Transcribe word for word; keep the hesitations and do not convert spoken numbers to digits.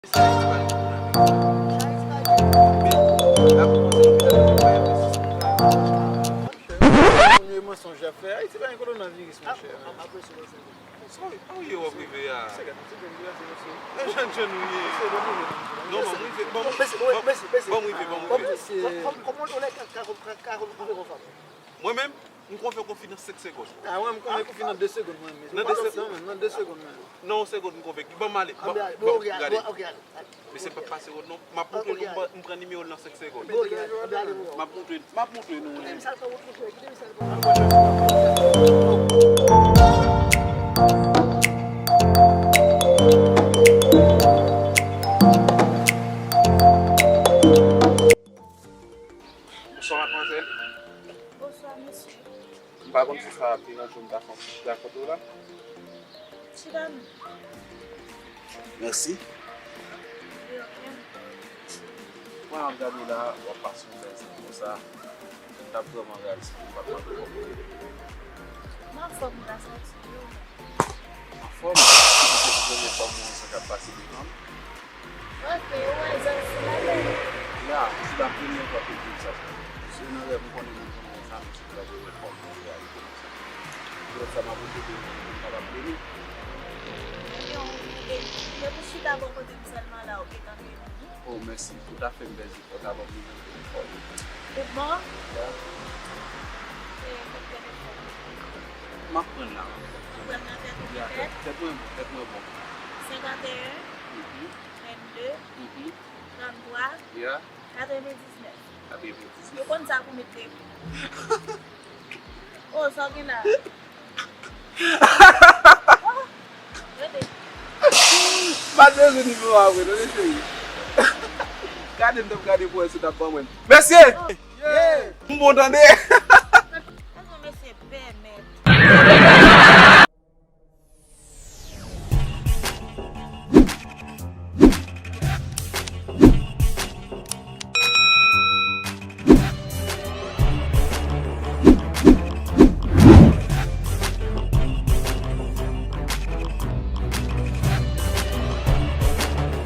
Sa Ayiti pa gen kowonaviris. Sa Ayiti pa gen kowonaviris. Mwen menm, mwen sonje ap fè Ayiti pa gen kowonaviris, monchè. Sa w ye w ap rive a? E jan jèn ou ye? Non, ban m rive, ban m, ban m rive, ban m rive. Mwen menm, m konn fè konfi nan senk segonn. A, mwen, m konn fè konfi nan de segonn, mwen. Nan de segonn? Nan de segonn, mwen. Nan yon segonn, m konn fè. Ban m ale. Ban m gade. Mesye p ap pase wòt non. M ap montre nou, m pran nimewo l nan senk segonn. M ap montre, m ap montre nou. Bonswa, madmwazèl. Bonswa, mesye. M pa konn si sa ap deranje w, m ta fè yon ti rakonte w la. Chita non. Mèsi. Wi, oke. Mwen ap gade w la, w ap pase yon bèl jou konsa. M t ap vrèman reyalize ke m pa t mande w kòman w ye. M anfòm, m ka santi yo. Anfòm? Ou te premye fwa m wè yon sa k ap pase devan m. Ok, ou wè zanmi la menm? Ya, se la premyè fwa ke m viv sa. Se nan rèv m konnen moun konn wè sa, men se la premyè fwa m wè reyalite konsa. Poutèt sa, m ap rete de m kapab plede. Ebyen, ou, e, depi w chita bò kote m sèlman la, ou gentan plede wi. Oh, mèsi. Ou ta fè m pèdi. Ou ta ban m nimewo telefòn ou. Ou bon? Ya. E, kote telefòn ou? M ap pran l la. Ou pran l nan tèt ou petèt? Ya, tèt, tèt mwen bon, tèt mwen bon. Senkanteyen, mhm, vennde, mhm, tranntwa, ya, katrevendiznèf. Katrevendiznèf. Yo konn sa pou met depi. Oh, sa w gen la? Oh, rete. M pa t bezwen nimewo a vre, tande cheri. Gade m t ap gade pou wè si w t ap ban mwen l. Mesye! Oh. Yeah! M bon tande!